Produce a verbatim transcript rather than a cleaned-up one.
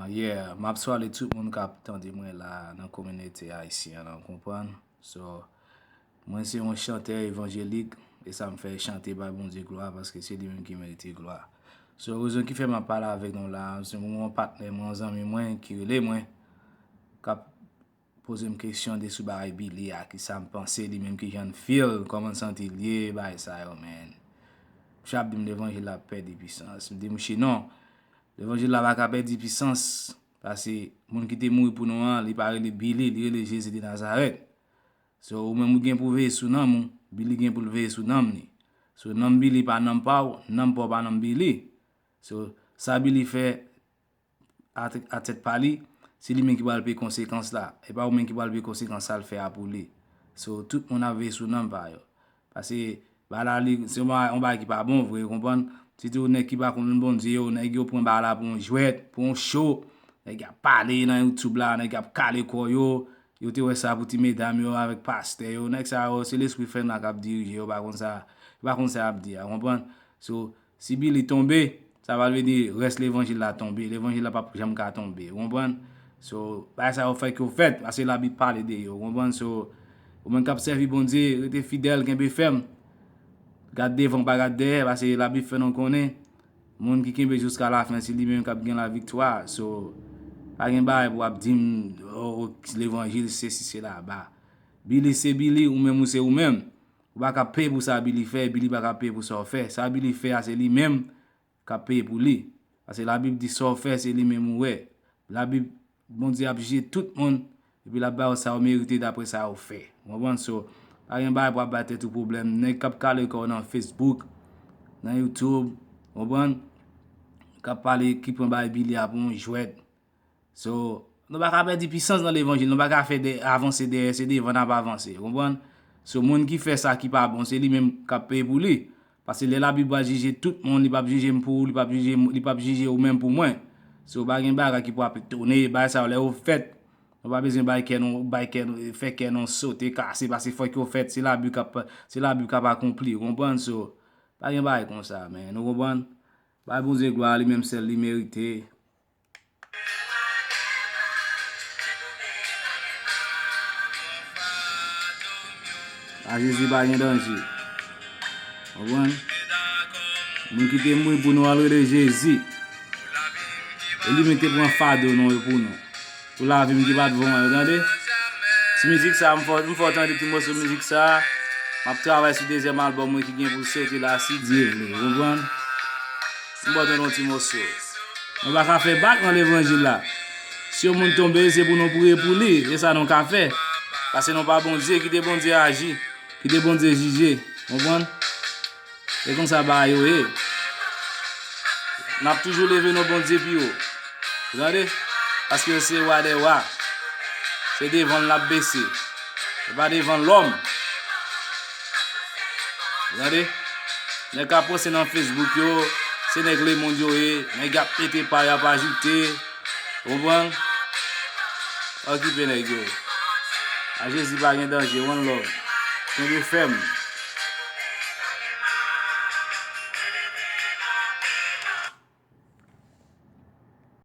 Yeah, m ap swale tout moun k ap tande mwen la nan kominote ayisyen an, w konprann? So, mwen se yon chantè evanjelik, e sa m fè chante bay Bondye glwa, paske se li menm ki merite glwa. So, rezon ki fè m ap pale avèk nou la, se yon patnè mwen, yon zanmi mwen ki rele mwen, k ap poze m kesyon de sou bagay Billy a, ki sa m panse, li menm ki jan l feel, kòman l santi l ye, bagay sa yo, man. Mouche ap di m levanjil la ap pèdi pisans. M di mouche non, levanjil la pa ka pèdi pisans, paske moun ki te mouri pou nou an, li pa rele Billy, li rele Jezi de Nazarèt. So, ou menm ou gen pou veye sou nanm ou, Billy gen pou l veye sou nanm li. So, nanm Billy pa nanm pa w, nanm pa w pa nanm Billy. So, sa Billy fè, a, a tèt pa li, se li menm ki pral peye konsekans la. E pa ou menm ki pral peye konsekans sa l fè a pou li. So, tout moun ap veye sou nanm pa yo. Paske, bagay la, li, se yon bagay, yon bagay ki pa bon vre, ou konprann? Sitou nèg ki pa konn Bondye yo, nèg yo pran bagay la pou yon jwèt, pou yon show. Nèg ap pale nan YouTube la, nèg ap kale kò yo. Yo te wè sa pou ti medam yo avèk pastè yo. Nèg sa yo, se lespri fènwa k ap dirije yo, yo pa konn sa, yo pa konn sa y ap di a, ou konprann? So, si Billy tonbe, sa pa vle di rès levanjil la tonbe. Levanjil la p ap janm ka tonbe, ou konprann? So, bagay sa yo fèk yo fèt, paske Labib pale de yo, ou konprann? So, ou menm k ap sèvi Bondye, rete fidèl, kenbe fèm. Gad devan, pa gad dèyè, paske Labib fè nou konnen, moun ki kenbe jiska lafen, se li menm k ap gen laviktwa. So, pa gen bagay pou w ap di m, oh, oh, levanjil, sesi, sela, ba. Billy se Billy, ou menm ou se ou menm. Ou pa ka peye pou sa Billy fè, Billy pa ka peye pou sa w fè. Sa Billy fè a, se li menm k ap peye pou li. Paske Labib di sa w fè, se li menm ou wè. Labib, Bondye ap jije tout moun, epi l ap ba yo sa yo merite dapre sa yo fè. Ou konprann? So, pa gen bagay pou ap bay tèt ou pwoblèm. Nèg k ap kale kò yo nan Facebook, nan YouTube, ou konprann? K ap pale, ki pran bagay Billy a pou yon jwèt. So, nou pa ka pèdi pisans nan levanjil, nou pa ka fè de, avanse dèyè, se devan n ap avanse, ou konprann? So, moun ki fè sa ki pa bon, se li menm k ap peye pou li. Paske lè Labib pral jije tout moun, li p ap jije m pou ou, li p ap jije m, li p ap jije ou menm pou mwen. So, pa gen bagay ki pou ap etone, bagay sa yo lè yo fèt, nou pa bezwen bay kè nou, bay kè nou, fè kè nou sote, kase, paske fòk yo fèt, se Labib k ap, se Labib k ap akonpli, ou konprann? So, pa gen bagay konsa, men, nou konprann? Bay Bondye glwa, li menm sèl li merite. A Jezi pa gen danje. Konprann? Moun ki te mouri pou nou an rele Jezi. E li menm te pran fado nou yo pou nou. Pou lavi m ki pa t bon an, tande? Ti mizik sa, m fò, m fò tande ti moso mizik sa. M ap travay sou dezyèm albòm mwen ki gen pou soti la, si Dye vle. Ou konprann? M ba w tande yon ti moso. Nou pa ka fè bak nan levanjil la. Si yon moun tonbe, se pou nou priye pou li. E sa nou ka fè. Paske nou pa Bondye, kite Bondye aji. Kite Bondye jije. Konprann? E konsa bagay yo ye. N ap toujou leve non Bondye pi wo. Ou tande? Paske l se wa dè wa. Se devan l n ap bese. E pa devan lòm. Ou tande? Nèg k ap poste nan Facebook yo, se nèg lemonn yo ye, nèg y ap mete pa y ap ajoute. Ou konprann? Okipe nèg yo. A Jezi pa gen danje, one love. Kenbe fèm.